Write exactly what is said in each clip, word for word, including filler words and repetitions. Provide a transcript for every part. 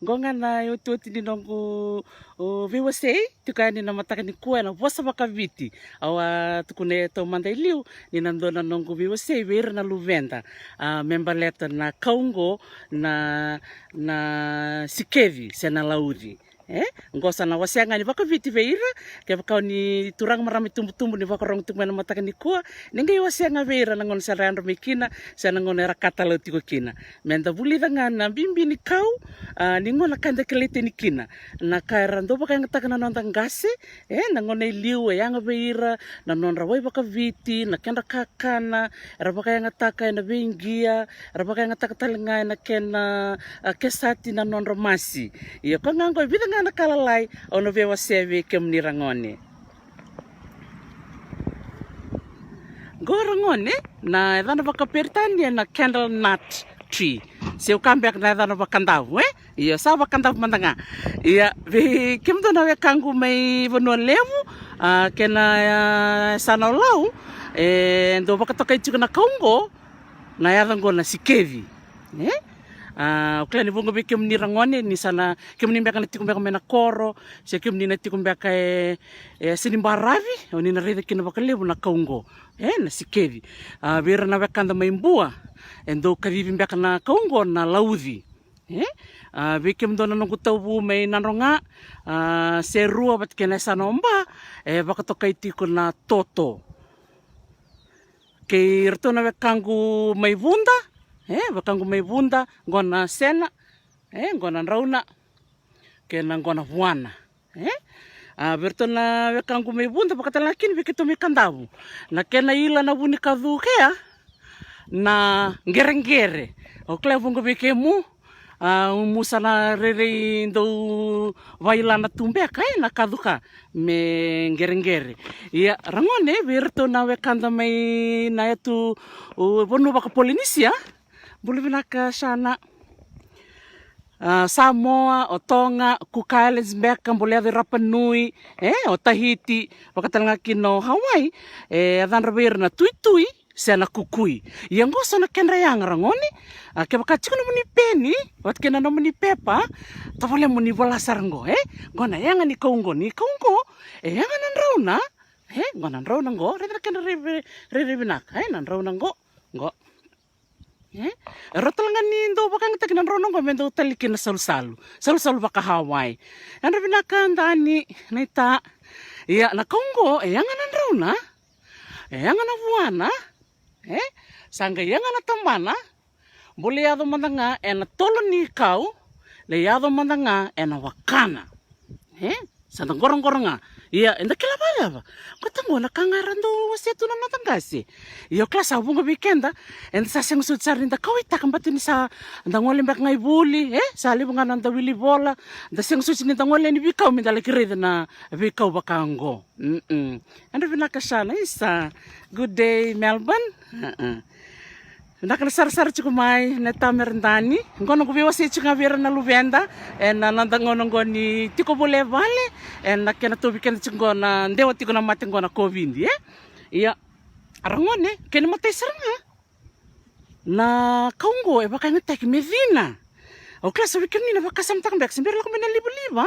Qo ga na iotioti ni noqu veiwasei tiko yani na mataka nikua ena vosa vakaviti. Au a tukuna e taumada e liu ni na dua na noqu veiwasei vei ira na luveda, a, me baleta na kau qo na, na sikeci se na lauci. E, qo sa na wasea ga ni vakaviti vei ira. Kevaka o ni turaga, marama, itubutubu ni vakarogo tiko mai na mataka nikua, ni qai wasea ga vei ira na gauna sa ra yadra mai kina se na gauna era katalau tiko kina. Me da vulica ga na bibi ni kau, a, ni gauna ka da kilai tani kina na ka era dau vakayagataka na noda qase. E, na gauna e liu e yaga vei ira na nodra wai vakaviti, na kedra kakana, era vakayagataka ena veiqia, era vakayagataka tale ga ena kena, a, kesati na nodra masi. Ia ko ga qo e vica ga na ka lalai au na veiwasea vei kemuni ragone. Qo ragone, na yacana vakaperitania na candle nut tree. Se au kaya beka na yacana vakadavu, e? Io, sa vakadavu mada ga. Ia, vei kemudou na wekaqu mai Vanua Levu, a, kei na, a, yasana o Lau, e dau vakatokai tiko na kau qo na yaca qo na sikeci. E? A, au kila ni vuqa vei kemuni ragone, ni sa na, kemuni beka na tiko beka mai na koro, se kemuni na tiko beka e, e yasa ni baravi, o ni na raica kina vakalevu na kau qo. E, na sikeci. A, vei ira na wekada mai Bua, e dau kacivi beka na kau qo na lauci. E? A, vei kemudou na noqu tauvu mai Nadroga, a, Serua vata kei na yasana o Ba, e vakatokai tiko na toto. Kei iratou na wekaqu mai Vuda, e, wekaqu mai Vuda, qo na sena, e, qo na drauna, kei na qo na vuana. E? A, vei iratou na wekaqu mai Vuda, vakatalega kina vei keitou mai Kadavu, na kena ila na vu ni kacu kea na qereqere. Au kila e vuqa vei kemu, a, mu sa na rairai dau vailana tu beka, e, na kacu ka me qereqere. Ia, ragone, vei iratou na wekada mai na yatu, o, vanua vaka Polinisia, bula vinaka Sana. A, Samoa, o Toga, Cook Islands beka, bula yaco i Rapa Nui, e, o Tahiti, vakatalega kina o Hawaii, e yacadra vei ira na tuitui se na kukui. Ia qo so na kedra yaga ragone. A, kevaka tiko nomuni peni vata kei na nomuni pepa, tavale mo ni vola sara qo, e? Qo na yaga ni kau qo, ni kau qo, e yaga na drauna, e? Qo na drauna qo, raica na kedra rairai, rairai vinaka, e? Na drauna qo, qo. E? E rauta talega ni dau vakayagataki na drauna qo me dau tali kina na salusalu. Salusalu vaka Hawaii. Yadra vinaka Dani, naita. Ia, na kau qo, e yaga na drauna, e yaga na vuana, e? Sa qai yaga na tabana, bula yaco mada ga ena tolo ni kau, lai yaco mada ga ena wakana. E? Sa da qoroqoro ga. Ia, eda kila vakacava? Qo ta qo na ka ga era dau wasea tu na noda qase. Ia, o kila sa vuqa vei keda, eda sa sega soti sara ni da kauwaitaka, baleta ni sa da gole beka ga i vuli, e? Sa levu ga na da wili vola, da sega soti ni da gole yani veikau me da laki raica na veikau vaka qo. Mm-mm. Yadra vinaka Sana, isa. Good day, Melbourne. Uh-uh. Vinaka na sarasara tiko mai, na tamera Dani. Qo noqu veiwasei tiko ga vei ira na luveda ena noda gauna qo ni tiko voli e vale, ena kena tauvi keda tiko qo na dewa tiko na mate qo na kovidi, e? Ia, ragone, kena imatai sara ga, na kau qo e vakayagataki me cina. Au kila sa vei kemuni na vakasamataka beka, se bera lako mai na livaliva,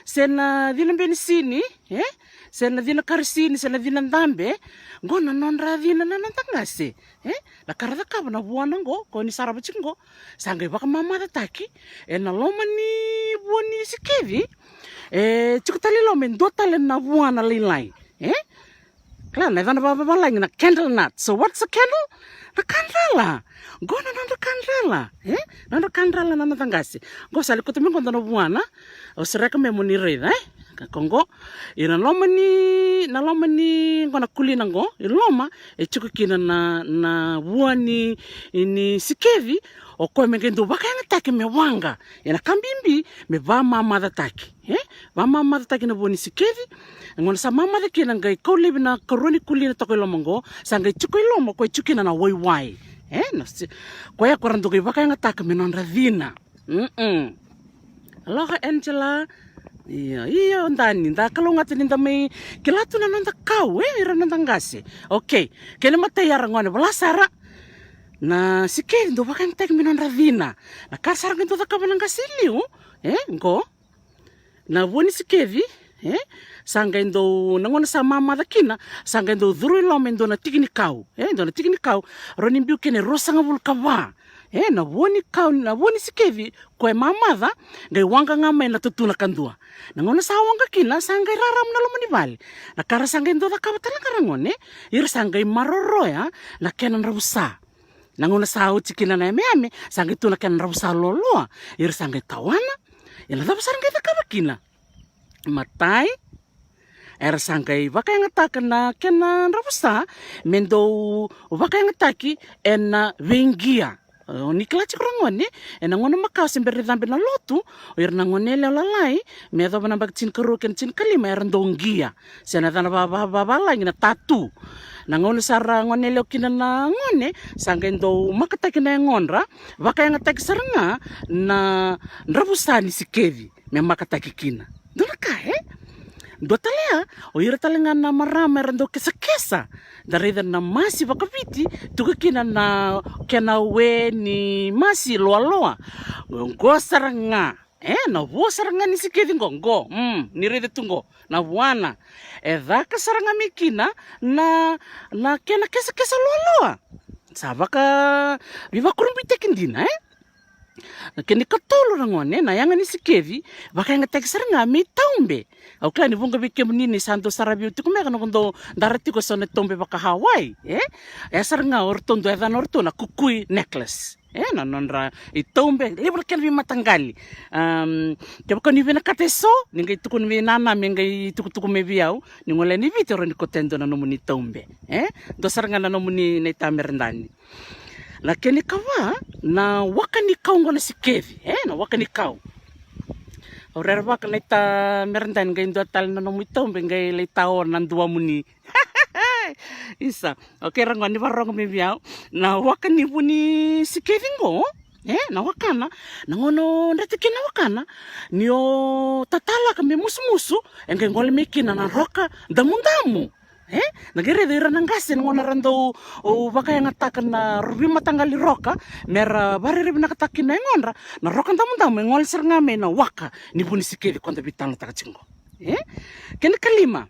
se na cina benisini, e? Se na cina karisini, se na cina dabe. Qo na nodra cina na noda qase, e? Na ka ra cakava na vuana qo, ko ni sarava tiko qo, sa qai vakamamacataki ena loma ni vua ni sikeci. E tiko tale i loma e dua tale na vuana lailai, e? Kila na yacana vakavalagi na candle nut. So what's a candle? Na kadrala. Qo na nodra kadrala, e? Nodra kadrala na noda qase. Qo sa likoto mai qo dua na vuana. Au sereka me mo ni raica, e? Ka ko qo. Ia na loma ni, na loma ni qo na kulina qo, i loma e tiko kina na, na vua ni, ni sikeci. O koya me qai dau vakayagataki me waqa. Ia na ka bibi me vakamamacataki, e? Vakamamacataki na vua ni sikeci. E gona sa mamaca kina qai kau laivi na karua ni kulina toka i loma qo, sa qai tiko i loma ko e tiko kina na waiwai, e? Na si-, koya ko ra dau qai vakayagataka me nodra cina. Mm-mm. Aloha Angela. Io, io Dani, da kalougata ni da mai kila tu na noda kau, e, ira noda qase. Okay, kena imatai ya ragone, vola sara. Na sikeci dau vakayagataki me nodra cina. Na ka sara qai dau cakava na qase i liu, e, qo. Na vua ni sikeci, e, sa qai dau, na gauna sa mamaca kina, sa qai dau curu i loma e dua na tiki ni kau, e, dua na tiki ni kau, rawa ni biu kina e ruasagavulu ka va. E, na vua ni kau, na vua ni sikeci, koya e mamaca, qai waqa ga mai na tutuna kadua. Na gauna sa waqa kina, sa qai raramu na loma ni vale. Na ka ra sa qai dau cakava tale ga ragone, ira sa qai maroroya na kena dravusa. Na gauna sa oti kina na yameyame, sa qai tu na kena dravusa loaloa, ira sa qai tawana. Ia na cava sara qai cakava kina? Matai, era sa qai vakayagataka na kena dravusa me dau vakayagataki ena veiqia. O ni kila tiko ragone, ena gauna makawa se bera ni cabe na lotu, o ira na gone yalewa lalai me yacova na baki tinikarua kei na tinikalima era dau qia. Se na yacana va, va, vavalagi na tatu. Na gauna sa ra gone yalewa kina na gone, sa qai dau makataki na yagodra, vakayagataki sara ga na dravusa ni sikeci me makataki kina. Dua na ka, e? Dua tale ya, o ira tale ga na marama era dau kesakesa. Da raica na masi vakaviti, tuka kina na kena we ni masi loaloa. Qo sara ga, e, na vua sara ga ni sikeci qo, qo, mm, ni raica tu qo, na vuana. E caka sara ga mai kina na, na kena kesakesa loaloa. Sa vaka, veivakurabuitaki dina, e? Na kena ikatolu ragone, na yaga ni sikeci, vakayagataki sara ga me itaube. Au kila ni vuqa vei kemuni ni sa dau saravi au tiko beka noqu dau dara tiko eso na itaube vaka Hawaii, e? E sara ga o ratou dau yacana o ratou na kukui necklace. E, na nodra itaube, levu na kena veimataqali. Am, kevaka ni vinakata eso, ni qai tukuna vei nana me qai tukutuku mai vei au, ni gole yani Viti o rawa ni kauta e dua na nomuni itaube. E? Dua sara ga na nomuni naita meredani. Na kena ikava, na waka ni kau qo na sikeci, e, na waka ni kau. Au rerevaka naita meredani qai dua tale na nomu itaube qai lai tao na duamuni. Isa, okay ragone, ni vakarorogo mai vei au. Na waka ni vua ni sikeci qo, e, na wakana, na gauna o dreti kina na wakana, ni o tatalaka me musumusu, e qai gole mai kina na roka damudamu. E? Na qai raica ira na qase na gauna ra dau, o, vakayagataka na ro-, veimataqali roka, me ra vakarairai vinakataka kina na yagodra, na roka damudamu e gole sara ga mai na waka ni vua ni sikeci ko da veitalanoataka tiko qo. E? Kena ikalima,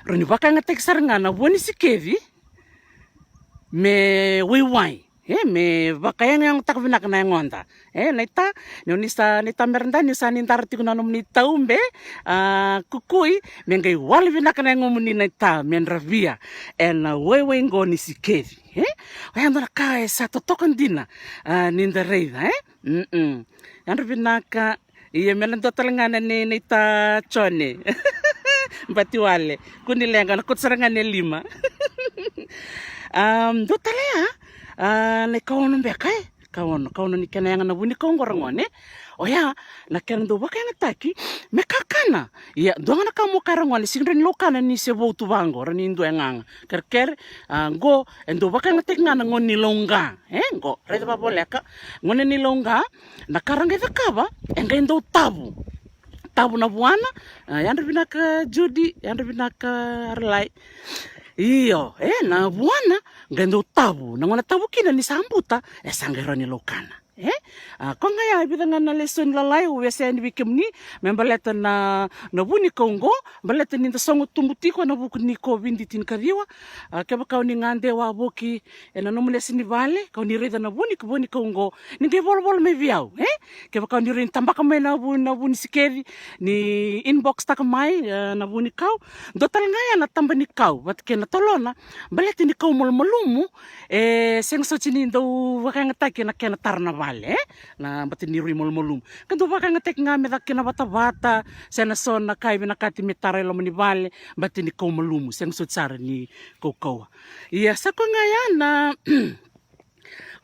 rawa ni vakayagataki sara ga na vua ni sikeci me waiwai. E, me vakayagoyagotaka vinaka na yagoda. E, naita, ni o ni sa, naita meredani, ni sa ni dara tiko na nomuni taube, a, kukui, me qai wale vinaka na yagomuni naita, me dravia ena waiwai qo ni sikeci. E, oya dua na ka e sa totoka dina, a, ni da raica, e? Mm-mm. Yadra vinaka. Ia, me na dua tale ga na nei, naita Jone. Bati wale. Kua ni leqa, na kauta sara ga na lima. Am, dua tale ya, a, na ikaono beka, e? Kaono, kaono ni kena yaga na vunikau qo ragone. Oya, na kena dau vakayagataki me kakana. Ia, dua ga na ka mo kaya ragone, sega ni rawa ni laukana ni se vou tu vaqo, rawa ni dua e gaga. Kerekere, a, qo, e dau vakayagataki ga na gauna ni lauqa. E, qo, raica vavoleka. Gauna ni lauqa, na ka ra qai cakava, e qai dau tavu. Tavu na vuana, a, yadra vinaka Judy, yadra vinaka Aralai. Io, e, na vuana, qai dau tavu. Na gauna tavu kina ni sa buta, e sa qai rawa ni laukana. E? A, ko ga ya, e vica ga na lesoni lalai, au wasea yani vei kemuni, me baleta na, na vunikau qo, baleta ni da sogo tubu tiko ena vuku ni COVID tinikaciwa. A, kevaka o ni gade wavoki, ena nomu lesu ni vale, kau ni raica na vuni, vunikau qo, ni qai volavola mai vei au, e? Kevaka ni rawa ni tabaka mai na vu, na vu ni sikeci, ni inbox taka mai, e, na vunikau. Dua tale ga ya na taba ni kau, vata kei na tolona, baleta ni kau malumalumu, e, sega soti ni dau vakayagataki ena kena tara na vale, e? Na bata ni rui malumalumu. Ka dau vakayagataki ga me caka kina vatavata, se na so na ka e vinakati me tara e loma ni vale, bata ni kau malumu, sega soti sara ni kaukauwa. Ia sa koya ga ya na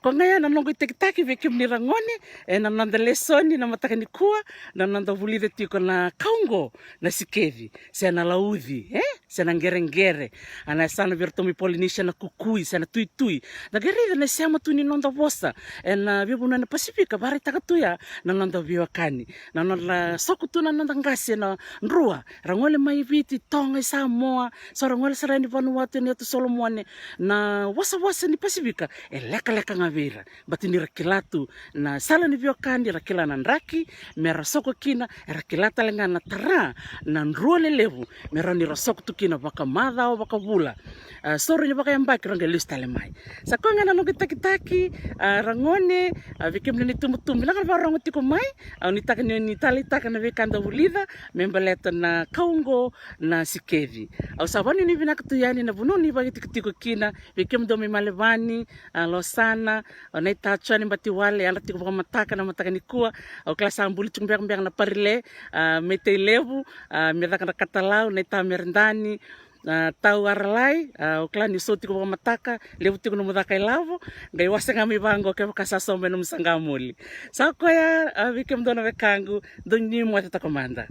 Ko ga ya na noqu itakitaki vei kemuni ragone, e na noda lesoni na mataka ni kua, na noda vulica tiko na kauqo na sikeci, se na lauci, e? Se na qereqere. A na yasana vei iratou mai Polynesia na kukui, se na tuitui. Da qai raica na sema tu ni noda vosa e na veivanua na Pasifika, vakaraitaka tu ya na noda veiwekani. Na noda soko tu na noda qase na drua, ra gole mai Viti, Toga, i Samoa, so ra gole sara yani Vanuatu, e na Yatu Solomone, na wasawasa ni Pasifika e lekaleka ga vei ira. Baleta ni ra kila tu na sala ni veiwekani, ra kila na draki me ra soko kina, era kila tale ga na tara na drua lelevu me rawa ni ra soko tu kina vakamacawa, vakavula. A, soro ni vakayabaki ra qai lesu tale mai. Sa koya ga na noqu itakitaki, a, ragone, a, vei kemuni na itubutubu, vinaka na vakarogo tiko mai. Au nuitaka ni oni taleitaka na veika da vulica me baleta na kauqo na sikeci. Au sa vakanuinui vinaka tu yani na vanua ni vakaitikotiko kina, vei kemudou mai Melevani, a, Losana, o Naita Joni Batiwale, yadra tiko vakamataka na mataka ni kua. Au kila sa buli tiko beka beka na Parile, a, me Tailevu, a, me caka na katalau, Naita Meredani, a, Tau Aralai, a, au kila ni so tiko vakamataka, levu tiko nomu caka ilavo, qai wase ga mai vaqo kevaka sa so mai nomu saqa moli. Sa koya, a, vei kemudou na wekaqu, dou ni moce toka mada.